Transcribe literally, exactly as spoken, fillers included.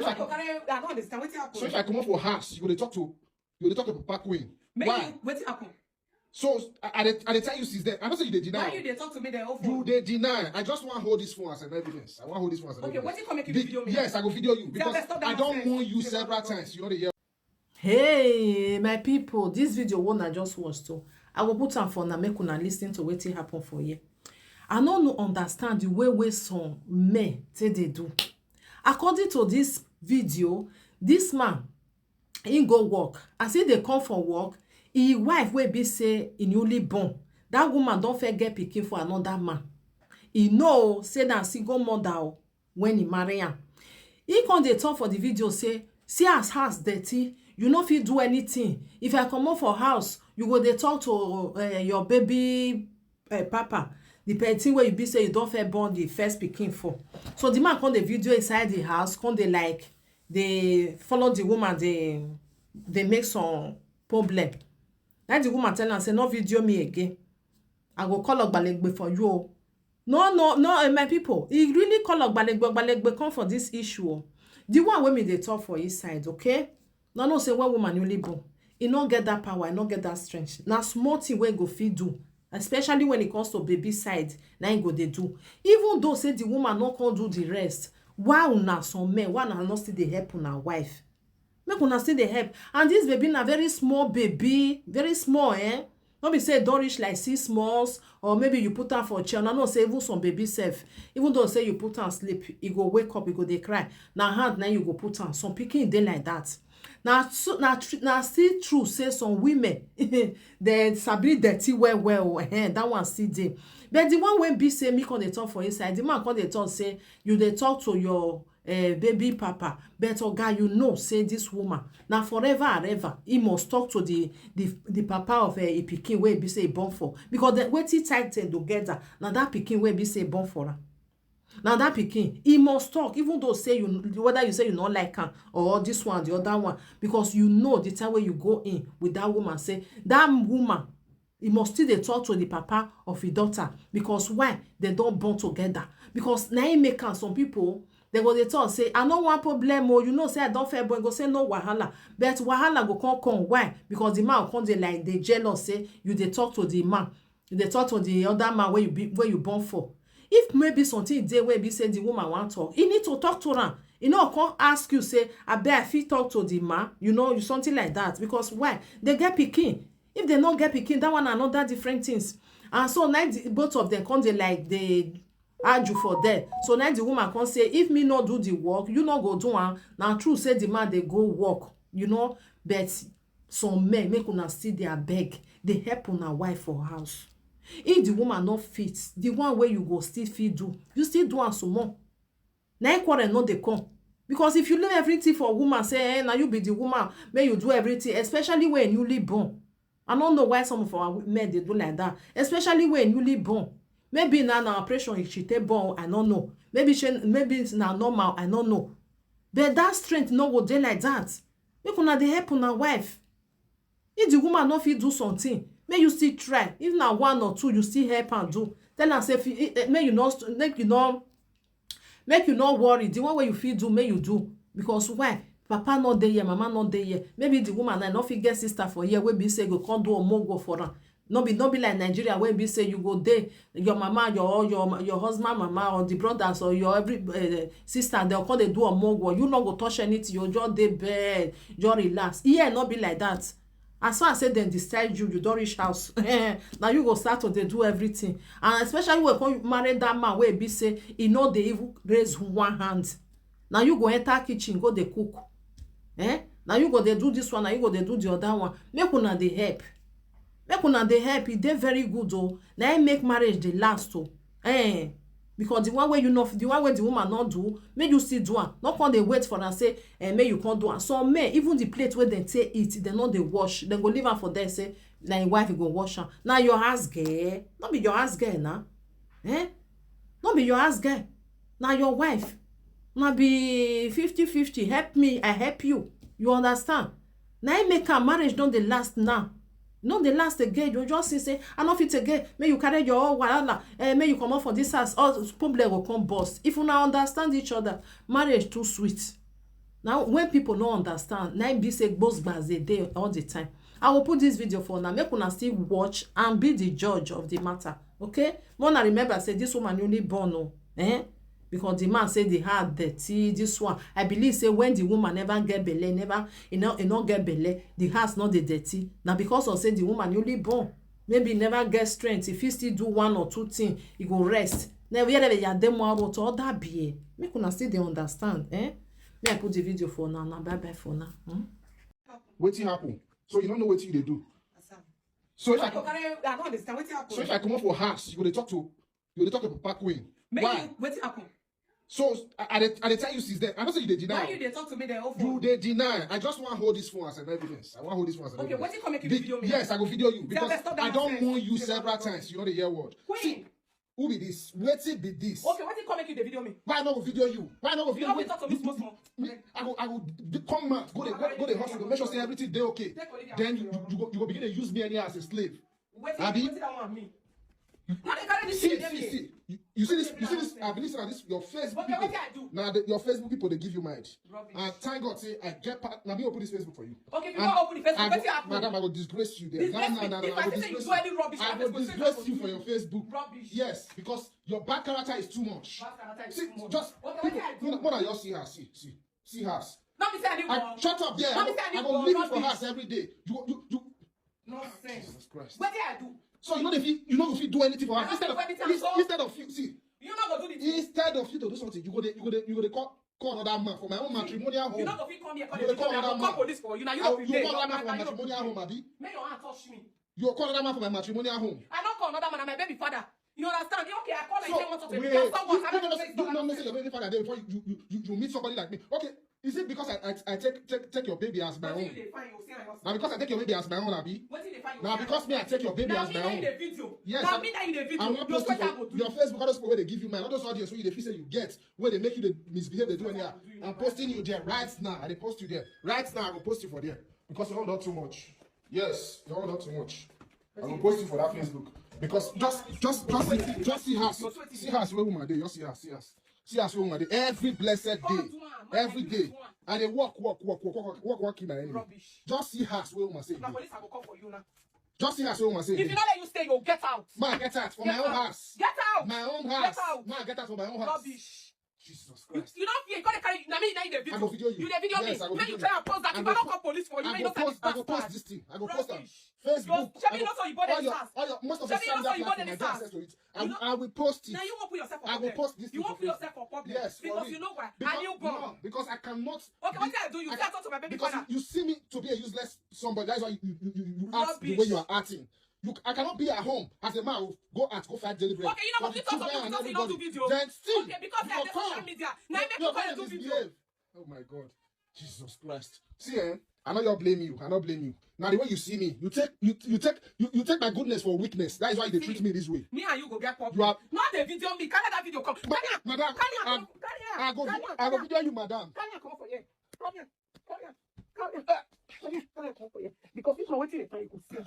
Why you carry? I don't understand wetin happen. So if I come up for house, you go dey talk to you go dey talk to Papa Queen. Make Why? You wetin happen? So I, I, dey, I dey tell you since then. I know say you dey deny. Why you dey talk to me there? You dey deny. I just wan hold this phone as an evidence. I wan hold this phone as an Okay, evidence. Wetin come make you The- video me? Yes, I go video you because Abeg, stop that I don nonsense. Warn you several times. You no dey hear. Hey, my people, this video wey una just watch so, I go put am for una make una listen to wetin happen for here. I no no understand the way wey some men take dey do. According to this video, this man, he go work. As he dey come for work, his wife wey be say he newly born, that woman don first get pikin for another man. He know say na single mother o when he marry am. He come dey talk for the video say, see as house dirty, you no fit do anything. If I comot for house, you go dey talk to uh, your baby uh, papa, the person wey you be say you don first born the first pikin for. So the man come dey video inside the house, come dey like dey follow the woman, dey dey make some problem. Na the woman tell am say no video me again. I go call Ogbalegbe for you o. No, no, no, eh, my people. He really call Ogbalegbe, Ogbalegbe come for this issue o. The one wey me dey talk for inside, okay? No, no, say when woman newly born, e no get that power, e no get that strength. Na small thing wey e go fit do, especially when it comes to baby side, na im go dey do. Even though say the woman no come do the rest, why una some men, why una no still dey help una wife? Make una still dey help. And this baby na very small baby, very small, eh? No be say e don reach like six months, or maybe you put am for chair. Una know say even some baby sef, even though say you put am sleep, e go wake up, e go dey cry. Na hand na you go put am. Some pikin dey like that. Na so, na tr- na still true say some women dem sabi dirty well well o, eh, that one still dey. But the one wey be say me come dey talk for inside, the man come dey talk say you dey talk to your uh, baby papa, but oga, you know say this woman na forever and ever he must talk to the the the papa of uh, a pikin wey be say he born for, because the wetin tie them together na that pikin wey be say he born for am. Na that pikin he must talk, even though say you, whether you say you no like am or this one, the other one, because you know the time wey you go in with that woman, say that woman, he must still dey talk to the papa of his daughter, because why? They don born together. Because na im make am, some people, they go dey talk say, I no want problem o, you know say I don fair born. Go say no wahala, but wahala go come come. Why? Because the man go come dey like dey jealous say you dey talk to the man, you dey talk to the other man wey you be wey you born for. If maybe something dey wey be say the woman wan talk, he need to talk to am. He no come ask you say, abeg, I fit talk to the man, you know, something like that. Because why? They get pikin. If they no get pikin, that one another different things. And so now the, both of them come dey like dey argue for there. So now the woman come say, if me no do the work, you no go do am. Na true say the man dey go work, you know, but some men, make una still dey abeg, dey help una wife for house. If the woman no fit, the one wey you go still fit do, you still do am some more. Na im quarrel no dey come. Because if you leave everything for woman, say, eh, na you be the woman, make you do everything, especially when newly born. I no know why some of our men dey do like that, especially when newly born. Maybe na na operation she take born, I no know. Maybe she, maybe na normal, I no know. But that strength no go dey like that. Make una dey help una wife. If the woman no fit do something, make you still try. If na one or two, you still help am do. Tell am say, fi- eh, eh, make you no st- make you no make you no worry. The one wey you fit do, make you do. Because why? Papa no dey here, mama no dey here. Maybe the woman na no fit get sister for here wey be say go come do omogo for am. No be no be like Nigeria wey be say you go dey, your mama, your your your husband mama, or the brothers, or your every uh, sister, dem come dey do omogo. You no go touch anything. You just dey bed, just relax. Here no be like that. As far as say dem decide you, you don reach house. Now you go start to dey do everything. And especially when you come marry that man wey be say he no dey even raise one hand. Now you go enter kitchen, go dey cook. Eh? Now you go dey do this one, now you go dey do the other one. Make una dey help. Make una dey help. E dey very good o. Na im make marriage dey last o. Eh? Because the one wey you know, the one wey the woman no do, make you still do am. No come dey wait for am say, eh, make you come do am. Some men, even the plate wey dem take eat, dem no dey wash. Dem go leave am for there, say na im wife go wash am. Na your house girl, no be your house girl na. Eh? No be your house girl, na your wife. Na be fifty fifty. Help me, I help you. You understand? Na im make am marriage don dey last now. No dey last again. You just see say, I no fit again. Make you carry your own wahala. Eh, make you comot for this house. All problem go come burst. If una understand each other, marriage too sweet. Now, when people no understand, na im be say gbos gbas dey dey all the time. I will put this video for now. Make una still watch and be the judge of the matter. Okay? Mona, remember say this woman only born o. Eh? Because the man say the heart dirty, this one. I believe say when the woman never get belle, never, e no, e no get belle, the house no dey dirty. Na because of say the woman only born. Maybe e never get strength. If he still do one or two things, he go rest. Now, wherever you are, dem want to other beer. Make una still dey understand. Eh? May I put the video for now? Now, bye bye for now. Hmm? Wetin happen? So you don't know what you dey do. So if I, I don't understand wetin happen. So if I come up for house, you go dey talk to, you go dey talk to Papa Queen. Why? Wetin happen? So I, I, dey, I dey tell you since then. I know say you dey deny. Why you dey talk to me then? Oh, You dey deny. I just want hold this phone as an evidence. I want hold this phone as an Okay, evidence. wetin come make you dey video me? Yes, I go video you because Stop that I don't nonsense. want you Stop several that times. You know the hear word. Queen. Who be this? Wetin be this? Okay, wetin come make you dey video me? Why I no go video you? Why I no go You video know you? we talk to me small small. Me, I go, I go d- come out, go dey, go, go dey hospital, make sure say everything dey okay. Then you, you, you go, you go begin to use me anyhow as a slave. Wetin Abi? Wetin that one mean? No dey carry this See, thing dey see, me. See. You, you see this, you see this. I believe say this your Facebook Okay, people. Wetin I do? Now the, your Facebook people dey give you mind. Rubbish. And thank God say I get part. Now me open this Facebook for you. Okay, if you And no open the Facebook, I wetin go, happen? Madam, I go disgrace you there. Disgrace No, no, me. no, no, If I I go see say you disgrace do any you. rubbish, I I'm go going to disgrace say you for your Facebook. Rubbish. Yes, because your bad character is too much. Bad character is See, too much. Just Okay, people, wetin I do? no, no, no, you see her, see, see, see her. No be say I dey I, wrong. Shut up there. No I be go, say I dey I go wrong, leave you for rubbish. House every day. You, you, you. Nonsense. Jesus Christ. Wetin I do? So you know if you, you know if you do anything for her I instead don't of do anything at all. instead of you see You no go do the thing. Instead of you to do something, you go dey, you go dey, you go dey call, call another man for my own matrimonial home. You no go fit come here call You the go call video. I another go call man. Police for you. Now you I, no you fit call dey. another man for Na my you no matrimonial fit home, dey. Abi? Make your hand touch me. You call another man for my matrimonial home. I don't call another man. I'm my baby father. You understand? Okay, I call and So say what's up. wait, Just someone. you, I you don't know, know you know, say your baby father there before you, you, you, you meet somebody like me. Okay, is it because I, I, I take, take take your baby as my Wetin you own? dey find? You see, I Now because I take your baby as my own, Abi. Wetin you dey find? Now because me I take your baby Now as me my na you own. dey video. Yes, Now I- me na you dey I video. wan Your post it sweater for go do. Your Facebook, all those people wey dey give you mind, all those audience wey you dey feel say you get, wey dey make you dey misbehave, dey do anyhow. I'm posting you there right now. I dey post you there right now. I go post you for there because your own don too much. Yes, your own don too much. I go post you for that Facebook because just, just, just see, just see house, see house where woman dey. Just see house, see house, see house where woman dey. Every blessed day, every day, I dey work, work, work, work, work, work, work, work, kill my enemy. Rubbish. Just see house where woman say. Na police I go call for you now. Just see house where woman say. If you no let you stay, you get out. Ma, get out for my Get own out. House. Get out. My own Get house. out. Ma, get out for my own house. Rubbish. Jesus You, Christ. You don't fear. You gotta carry. Na me, na you dey video. I go video you. You dey video me. Yes, I go Make you video try you. and post that. I If go I don't po- call police for you, I make go you tell me post, I go passport. post this thing. I go post am. Rubbish. Facebook. Your- Shebi I you go- know say you born all in your, SARS. all your, most of Shebi the you know Sandra say you fans born for in Nigeria SARS. access to it. I, You will- know- I will post it. Now you open yourself for I will problem. post this You thing open for yourself for problem. Yes, for Because real. you know why? Because, And you born. No, because I cannot. Okay, what did I do? You I- can't talk to my baby Because father. You see me to be a useless somebody. That's why you, you, you, you act the Rubbish. way you are acting. You, I cannot be at home as a man who go out, go fight deliverance. Okay, you know But what you the talk children about and because you don't do everybody. video. Then still, Okay, because you I go dey social come. Media. Now you make Your people father do video. Misbehave. Oh my God. Jesus Christ. See, eh? I know you blame you. I not blame you. Now the way you see me, you take you you take you, you take my goodness for weakness. That is why you dey treat me this way. Me and you go get problem. You are- Not the video me. Carry that video come. Ma- Carry am. Madam, Carry am. I'm- Come. Carry am. I go Carry vi- am. I go Carry am. video you, madam. Carry am. Come for here. Carry am. Carry am. Carry am. Carry am. Carry am. Come for here. Because this one wetin dey try you go see.